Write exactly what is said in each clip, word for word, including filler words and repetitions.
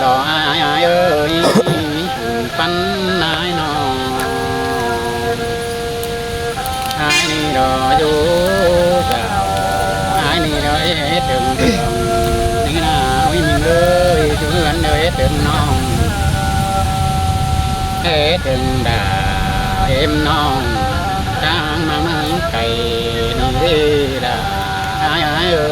Lo ai ai ơi, păn ai no. Ai ni lo du dao, ai ni lo ế tưng tưng. Ni na ui mình ơi, du ăn lo ế tưng nong. Ế tưng đà êm nong, sang mà mưng cày ni đi đà. Ai ai ơi.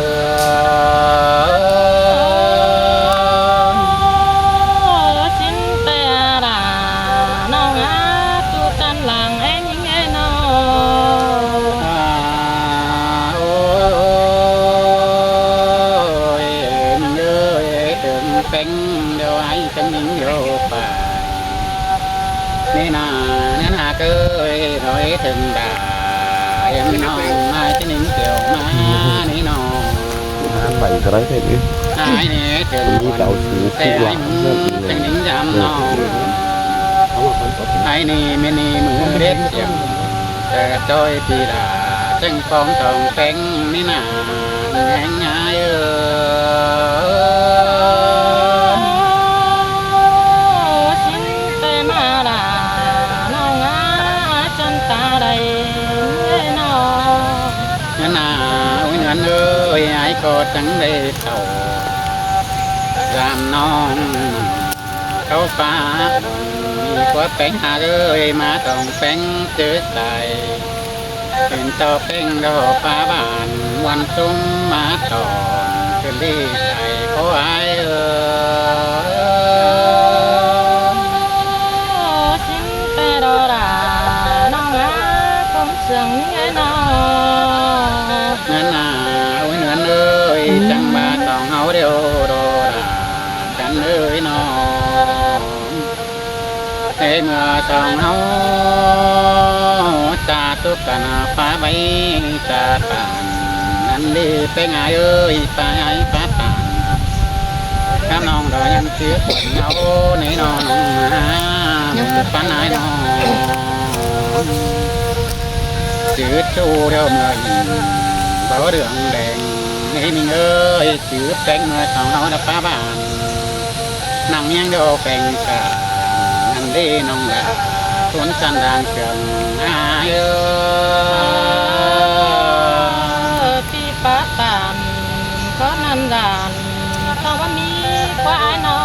Ơ, xin tè đà, nong á, tu căn làng ế nhính ế no. À, ôi, ôi, ôi, ơi, ơi, tưng peng, đâu ai tưng nính đâu phải. Ni na, ni na cơ ơi, rồi tưng đà, em nong, ai tưng nính kiểu mà, ni no. Ăn bảy cái đấy thế đi. Ai ni tưng đi tao xíu xíu ai lắm, mưng, tưng nính dăm nong. Ai ni, mi ni, mưng đết dăm. Tơ tôi pi đà, chăng phong tòng peng, ni na, ngén ai ơi. Xin tè mà đà, nong á, chân ta đây, no. Ngán à, ôi ngán ơi, ai có trắng đây tàu. Dăm nong, khảu pha, mi có peng hà ơi, mà tòng peng chớ sai. Pên tàu peng đo pha bản, muôn sung mà tòng, cứ đi sai có ai ơi. Xin tè đo đà, nong á, cũng sướng nghe no. Ngán à, ôi ngán ơi, chăng ba tòng háo đều đo đà, chắn ơi no. Ê mưa song háo, cha súc căn phá báy, cha tản, ăn đi peng ai ơi, phá ai phá tản. Khám nong đó nhắn chữ quần háo, nấy no nong hà, phán ai no. Chữ chu đeo mưa, bó đường đèn, nấy mình ơi, chữ peng mưa song háo đã phá bản. Năng miếng đô peng cả, ăn đi nong đã, tuấn săn đang trường, ai ơi. Ơ, ti phá tản, có năn đàn, có bá mi, có ai no.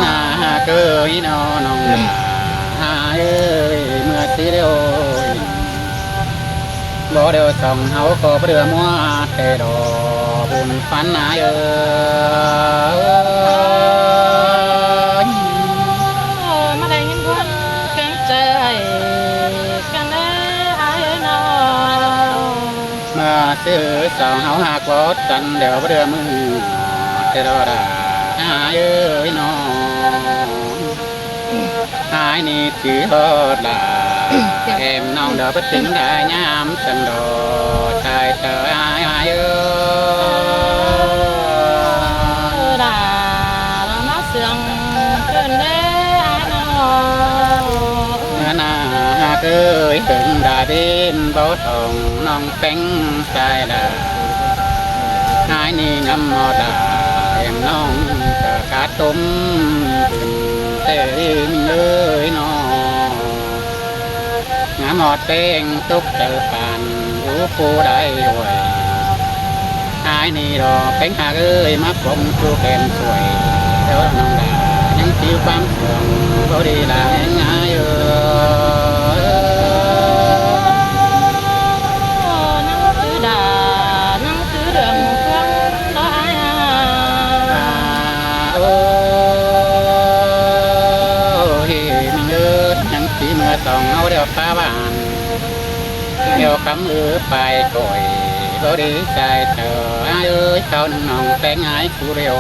Nà hà cơ ý no nong đã, ai ơi, mưa tí đô. Bó đeo song háo có bá đưa mua tê đô, bún phán ai ơi. Ơ, mà đây nhìn buôn kén chê ai, kén đê ai ơi no. Mà sư song háo hạc bó chăn đeo bá đưa mưa, tê đô đà ai ơi no. Ai ni chữ hót là em nong đó bất chính đã nhắm sân đồ, sai tờ ai ai ơi. Đà, đà má sương cơn đê ai no. Nà, hạc ơi, hứng đã đến bó tòng nong peng sai đà. Ai ni ngắm hót là em nong tờ cá tôm, tê đi mình ơi no. Ngắm hót peng túc tờ phản, ú phu đáy uầy. Ai ni đó peng hạc ơi, mắc bóng chu kèn xuôi. Đó là nong đà, những chữ phán sương, có đi là em ai ơi. Năng cứ đà, năng cứ đường phương đó ai à. À, ôi, năng cứ, năng cứ mưa song háo đeo phá bản. Đeo cắm ư phai cổi, bó đi sai tờ, ai ơi, kháo nưng nong peng ai cú đeo.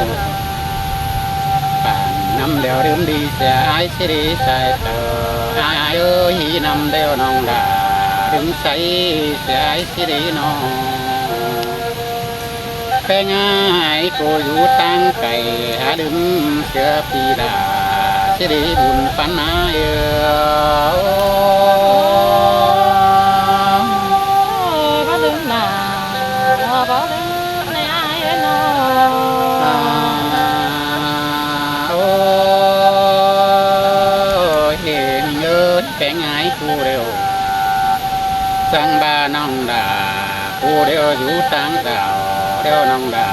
Bản năm đeo đưm đi xe ai xí đi sai tờ, ai ơi, hí năm đeo nong đà, đưm say xe ai xí đi no. Peng ai cô dú tang cày, há đưm sửa phi đà, sửa đi bùn pắn ai ơ. Bó đưm nà, bó đưm nà ai ơ no. Săng ꞌva ꞌnọng đa, ꞌpưa điêu dú ꞌtáng dảo, điêu ꞌnọng đa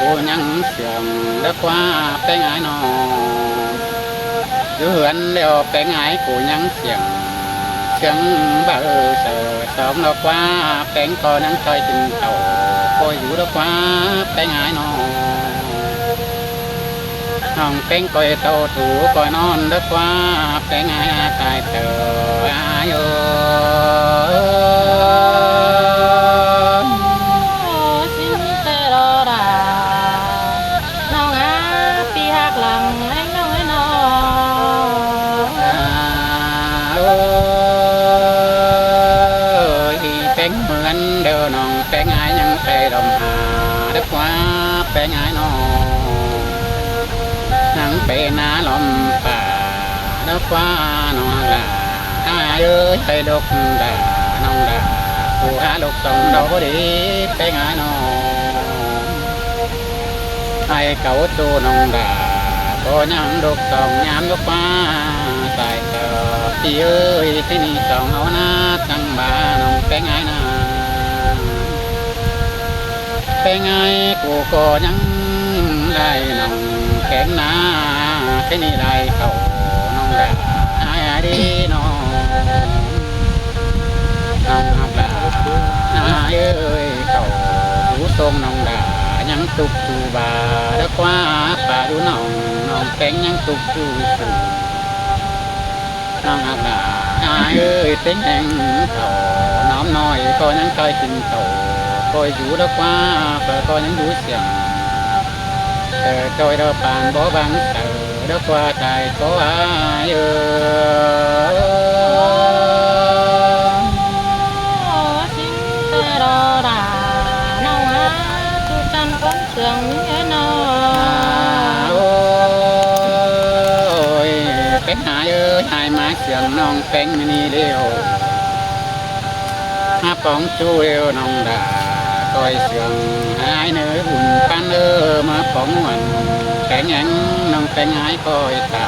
ꞌpưa ꞌnhắng siêng đá ꞌquá ꞌpéng ải ꞌnọ. Dú ꞌhướn điêu ꞌpéng ải ꞌpưa ꞌnhắng siêng, siêng báu saư song đá ꞌquá, ꞌpéng ꞌcọ ꞌnhắng ꞌchoi kin tảu, ꞌcoi dú đá ꞌquá ꞌpéng ải ꞌnọ. ꞌNọng ꞌpéng ꞌcoi tảu thu ꞌcoi ꞌnón đá ꞌquá ꞌpéng ải, ải tai tơ, ải ơi. ꞌNọng ꞌnhá ꞌpi ꞌhặc lăng ꞌnọng ꞌnọi ꞌnọ. Ơi, ꞌpéng ꞌmướng điêu ꞌnọng ꞌpéng ải ꞌnhắng pay lom ha đá ꞌquá ꞌpéng ải ꞌnọ. ꞌNhắng pay ꞌná lom pả đá ꞌquá ꞌnọng lả. Ải ơi, ꞌchoi lộc đa ꞌnọng đa, ꞌpưa hák lộc song đao báu đi ꞌpéng ải ꞌnọ. Ải cáu ꞌchu ꞌnọng đa ꞌcọ ꞌnhắng lộc song ꞌnhám đá ꞌquá tai tơ. ꞌPi ơi, ꞌtếng ꞌnị song au ꞌná săng ꞌva ꞌnọng ꞌpéng ải ꞌná. ꞌPéng ải ꞌcọ ꞌcọ ꞌnhắng lai ꞌnọng kéng ꞌná, ꞌtếng ꞌnị lai cáu ꞌnọng đa, ải ải đi ꞌnọ. ꞌNọng ꞌhặc đa, ải ơi, cáu dú sông ꞌnọng đa ꞌnhắng tốc ꞌchu ba đá ꞌquá pà dú ꞌnọng, ꞌnọng ꞌpéng ꞌnhắng tốc ꞌchu sông. ꞌNọng ꞌhặc đa, ải ơi, ꞌtếng ꞌhéng cáu, ꞌnọm ꞌnọi ꞌcọ ꞌnhắng ꞌchoi kin tảu, ꞌcoi dú đá ꞌquá pà ꞌcọ ꞌnhắng dú siêng. Tơ ꞌchoi đao pang báu bang saư đá ꞌquá tai ꞌcọ ải ơi. ꞌNọng ꞌnhá ꞌchu chăn ꞌcốn siêng ꞌnị ꞌnọ. Ôi, ꞌpéng ải ơi, ải ꞌmá siêng ꞌnọng ꞌpéng ꞌmí ꞌnị điêu. ꞌMá póng ꞌchu điêu ꞌnọng đa ꞌchoi siêng ải ꞌnới bun ꞌpắn ꞌnớ, ꞌmá póng ꞌmuôn ꞌpéng ꞌhéng ꞌnọng ꞌpéng ải ꞌcoi tả.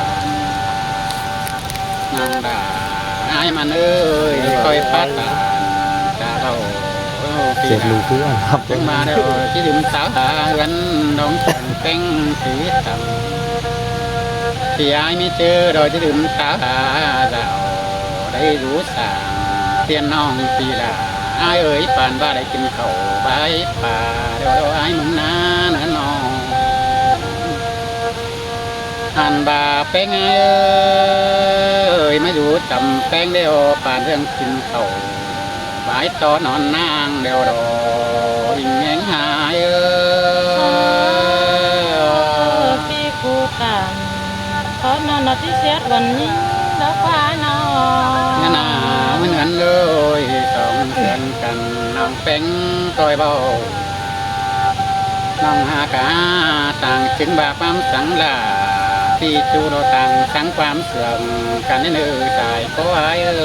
ꞌNọng đa ải ꞌmắn ơi, ꞌcoi pá tả, tả ꞌvạu. Ôi, ꞌpi đa. Chắng ꞌva điêu ꞌchí đưm táo hả ꞌhướn đong sông ꞌpéng sí tăm. ꞌPi ải ꞌmí ꞌchư đo ꞌchí đưm táo hả dảo đảy dú sảng tiên ꞌnọng ꞌpi đa. Ải ơi, păn ꞌva đảy kin cáu bái pà điêu ải ꞌmướng ꞌná ꞌnớ ꞌnọng. Ăn ꞌva ꞌpéng ải ơi, ꞌmá dú chăm ꞌpéng điêu pà ꞌdương kin cáu bái ꞌto ꞌnón ꞌnáng điêu đo ꞌhịnh ꞌhéng ải ơi. ꞌPi ꞌcú tản, ꞌcọ ꞌnón ꞌnọ ꞌchí siết bón ꞌnhính đá ꞌquá ꞌnọ. ꞌNhá ꞌná ꞌmí ꞌnán ꞌlới, song siêng căn ꞌnọng ꞌpéng ꞌchoi báu. ꞌNọng hák ꞌtáng ꞌchứng ꞌva ꞌquám sắng lả, ꞌpi ꞌchu đo ꞌtáng sắng ꞌquám siêng căn ꞌnị ꞌnớ tai ꞌcọ ải ơi.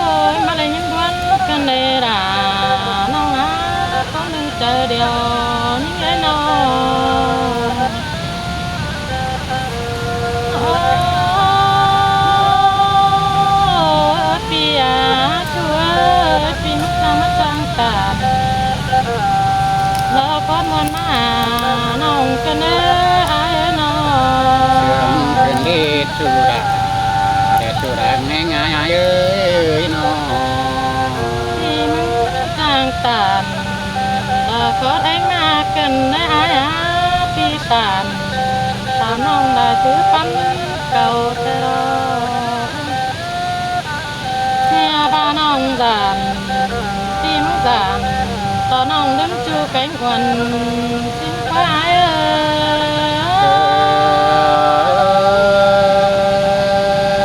Ôi, ꞌmá đảy ꞌnhính ꞌguốn căn đảy đa, ꞌnọng ꞌnhá ꞌcốn ꞌnưng chaư điêu ꞌnị ꞌnọ. Ôi, ꞌpi à, ꞌchu ơi, ꞌpi ꞌmá chắng ꞌmá chắng tản. Lo ꞌcốn ꞌmuôn ꞌmá ꞌnọng căn ꞌnớ ải ꞌnọ. Siêng căn đi ꞌchu đa, đe ꞌchu đa ꞌhéng ải ải ơi ꞌnọ. ꞌPi ꞌmá chắng tản, lo ꞌcốn ꞌhéng ꞌmá căn ꞌnớ ải à, ꞌpi tản, tản ꞌnọng đa chứ ꞌpắn cáu ꞌtẹ lo. ꞌNhá ꞌva ꞌnọng dản, ꞌpi ꞌmá dản, ꞌto ꞌnọng đớng ꞌchu kéng uôn, ꞌchí ꞌquá ải ơi.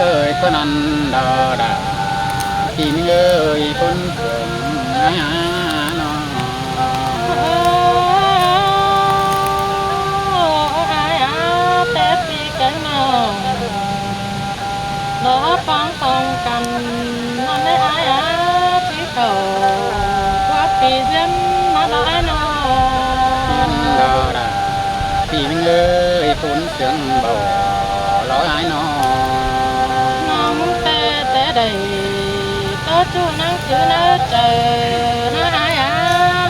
Ơi, ꞌcốn ꞌnặn đo đa, ꞌpi ꞌmí ơi, ꞌcốn siêng ải à ꞌnọ. Ôi, ải à, té ꞌpi kéng ꞌnọng. Lo ꞌpắng tong căn, ꞌnặn đé ải à, ꞌchí cáu ꞌquá ꞌpi ꞌdiến ꞌmá lo ải ꞌnọ. ꞌPi ꞌmí ơi, ꞌcốn siêng báu lo ải ꞌnọ. ꞌNọng ꞌtố ꞌchu ꞌnắng chứ ꞌnớ chaư, ꞌnớ ải a,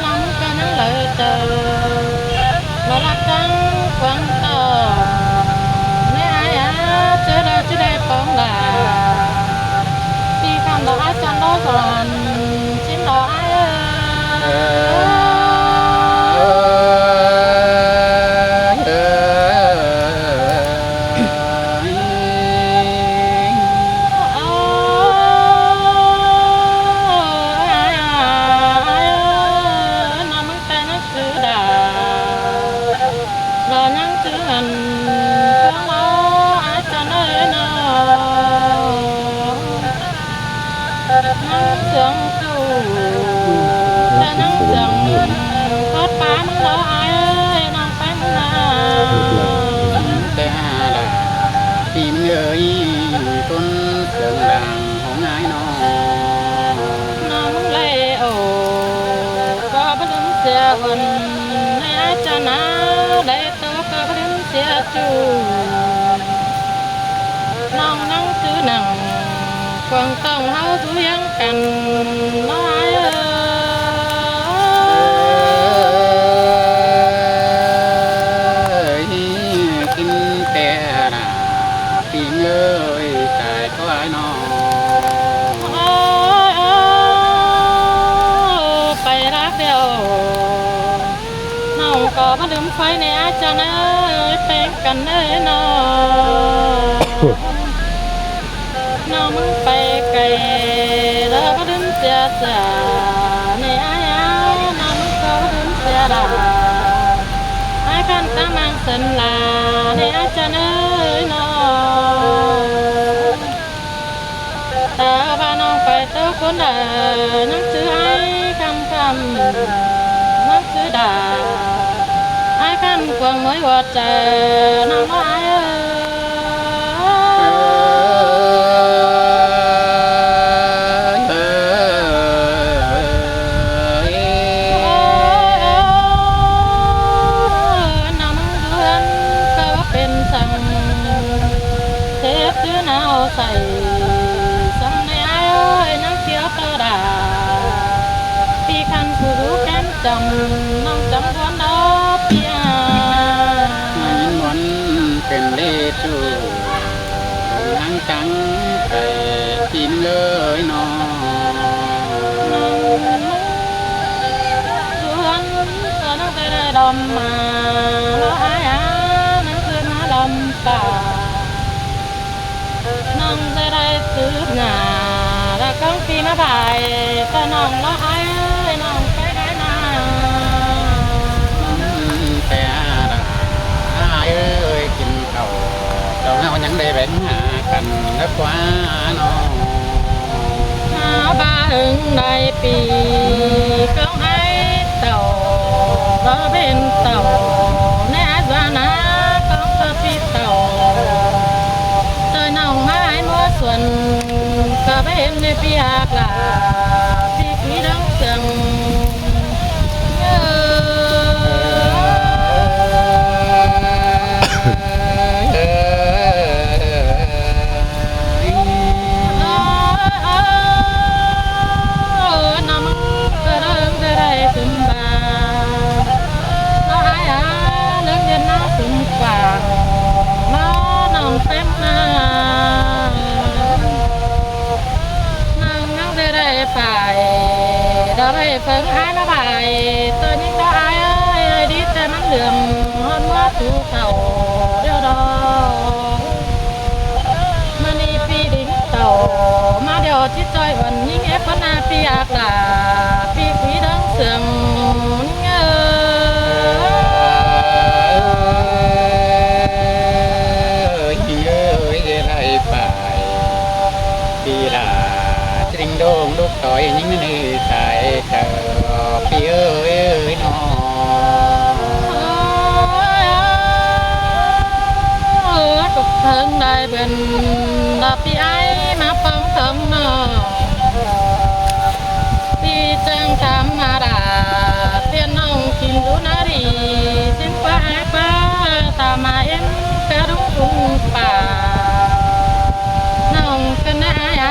ꞌnọng ꞌcọ ꞌnắng đaư chaư, lỏ ꞌlặc ꞌchắng cuông ꞌtọn, ꞌnớ ải a, ꞌchớ đaư ꞌchớ đaư pông đa, ꞌpi ꞌkhặn lỏ ải chăn lỏ dọn, ꞌchím lỏ ải ơi. Ơ, ải a, ải ơi, ꞌnọng ꞌmứng té ꞌnắng chứ đa, lỏ ꞌnắng chứ ꞌnặn, cuông lỏ ải chăn ơi ꞌnớ. ꞌNăng dươn ꞌchu, té ꞌnăng dươn, khót pá ꞌmứng lỏ ải ơi, ꞌnọng pay ꞌmứng a. Té a đa, ꞌpi ꞌmứng ơi, ꞌcốn dươn đang hông ải ꞌnọ. ꞌNọng ꞌmứng đaư ổ, ꞌcọ báu đưm sia uôn, ꞌnị ải chăn a, đaư ꞌtố ꞌcọ báu đưm sia ꞌchu. ꞌNọng ꞌnăng chứ ꞌnặn, cuông ꞌtọn ꞌháu dú ꞌhiếng căn, lỏ ải ơi. Kin té a đa, ꞌpi ꞌmứng ơi, sai ꞌcọ ải ꞌnọ. Ơi ơi, pay lác điêu. ꞌNọng ꞌcọ báu đưm phai ꞌnị ải chăn ơi, pên căn ơi ꞌnọ. ꞌNọng ꞌmứng pay cay, lỏ báu đưm sia ꞌchạ, ꞌnị ải a, ꞌnọng ꞌmứng ꞌcọ báu đưm sia đa. Ải ꞌkhặn ta ꞌmắn sân la, ꞌnị ải chăn ơi ꞌnọ. Ta ꞌva ꞌnọng pay ꞌtố ꞌcốn đa, ꞌnắng chứ ải khăm khăm, ꞌnắng chứ đa. Ải ꞌkhặn cuông ꞌmới ꞌhuột chaư, ꞌnọng lỏ ải ơi. ꞌNọng ꞌmứng dươn ꞌcọ pên săng, sếp chứ ꞌnáo sai săng ꞌnị ải ơi, ꞌnắng ꞌkiếu ꞌtoi đa. ꞌPi ꞌkhặn phủ dú kén chăm, ꞌnọng chắng buôn đaư ꞌpi a. ꞌMắn pên ꞌlế ꞌchu, ꞌnắng chắng pay ꞌpi ꞌmứng ơi ꞌnọ. ꞌNọng dươn ꞌcọ ꞌnắng ꞌdệt đảy đom ꞌmá, lỏ ải a, ꞌnắng dươn ꞌmá đom pả. ꞌNọng ꞌdệt đảy tứp ꞌnạ, lỏ ꞌcóng ꞌpi ꞌmá pay, ꞌtoi ꞌnọng lỏ ải ơi, ꞌnọng pay đảy ꞌnạ. Té a đa, ải ơi, kin tảu, tảu ꞌháu ꞌnhắng đảy béng ha căn ꞌnớ ꞌquá ꞌnọ. ꞌHáu ꞌva hưng đảy ꞌpi, ꞌcóng ải tảu, lỏ pên tảu, ꞌnị ải dua ꞌnạ, ꞌcóng ꞌtoi ꞌpi tảu. ꞌToi ꞌnọng ꞌmá ải ꞌmứa suôn, ꞌcọ báu hên ꞌnị ꞌpi ác lả, ꞌpi quí đón sương. ꞌNọng ꞌmứng ꞌcọ đaư ꞌdệt đảy tứm ba, lỏ ải a, ꞌlớng ꞌdệt ꞌnáo tứm quảng, lỏ ꞌnọng pén ꞌnạ. ꞌNọng ꞌnắng ꞌdệt đảy pay, đaư pay phớng ải ꞌmá pay, ꞌtoi ꞌnhính lỏ ải ơi, đi ꞌtẹ ꞌmắn lương, ꞌhọt ꞌmứa tu thảu điêu đo. ꞌMá ꞌnị ꞌpi đin tảu, ꞌmá điêu ꞌchí ꞌchoi uôn ꞌnhính ép ꞌcốn ꞌnạ ꞌpi ác lả, ꞌpi quí đón sương ꞌnhính ơi. ꞌNhính ơi, đảy pay. ꞌPi lả, ꞌchí đin đông đúc ꞌtoi ꞌnhính ꞌnị sai chaư, ꞌpi ơi ơi ꞌnọ. Cốc thớng đảy bươn, lỏ ꞌpi ải ꞌmá póng thớng ꞌnọ. ꞌPi chắng tham ꞌmá đa, tiên ꞌnọng kin dú ꞌnạ đi, ꞌsịn ꞌquá ải ꞌquá, ta ꞌmá ꞌếm cá đúng tung pả. ꞌNọng ꞌcọ ꞌnạ ải a,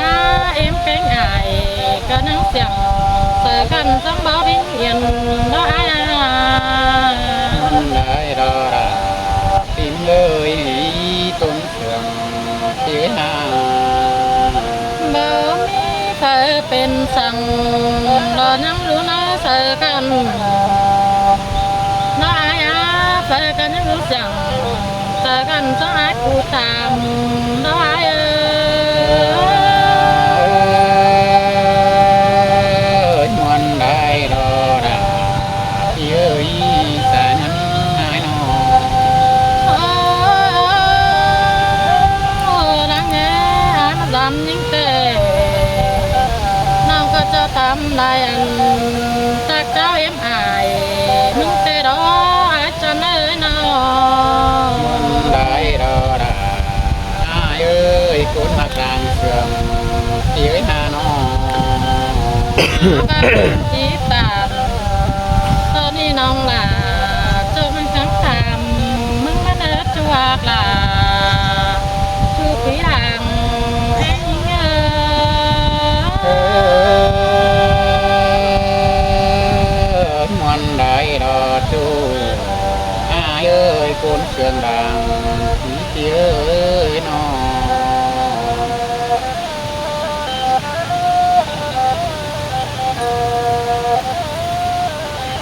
Sóng bão vĩnh viễn đó ai à. Đảy đó đà, phím ơi, tốn sương phí ha. Báu ꞌmí phaư pên săng, đó ꞌnhắng ꞌlú ꞌnớ saư căn. Đó ai à, phaư căn ꞌnhắng ꞌlú săng. Saư căn sóng ai ꞌcứ tam, đó ai ơi. Muôn đảy đó đà, phí ơi, saư căn ai ꞌnọ. Ơ, đang nghe ai ꞌmá dăm ꞌnhính tê. ꞌNọng ꞌcọ ꞌchọ tam lai ăn, tắc cáo ꞌếm ai, ꞌmứng tê đó ai ꞌchọ ꞌnới ꞌnọ. Muôn đảy đó đà, ai ơi, ꞌcốn ꞌmặc đang sương, phí ơi ha ꞌnọ. Bác chí tản, ꞌtọn ꞌnị ꞌnọng lả, ꞌchọ ꞌmứng chắng tam, ꞌmứng ꞌmắn ớ ꞌchu ꞌhặc lả, ꞌchu phí hăng, ꞌhếng ꞌnhính ơ. Muôn đảy đó ꞌchu, ai ơi, ꞌcốn sương đang, phí ơi ꞌnọ.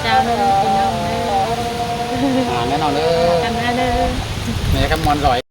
Chào ꞌnọng ꞌnớ. À, ꞌnớ ꞌnọng ꞌnớ. Căn ꞌnớ. Mẹ cắp muôn giỏi.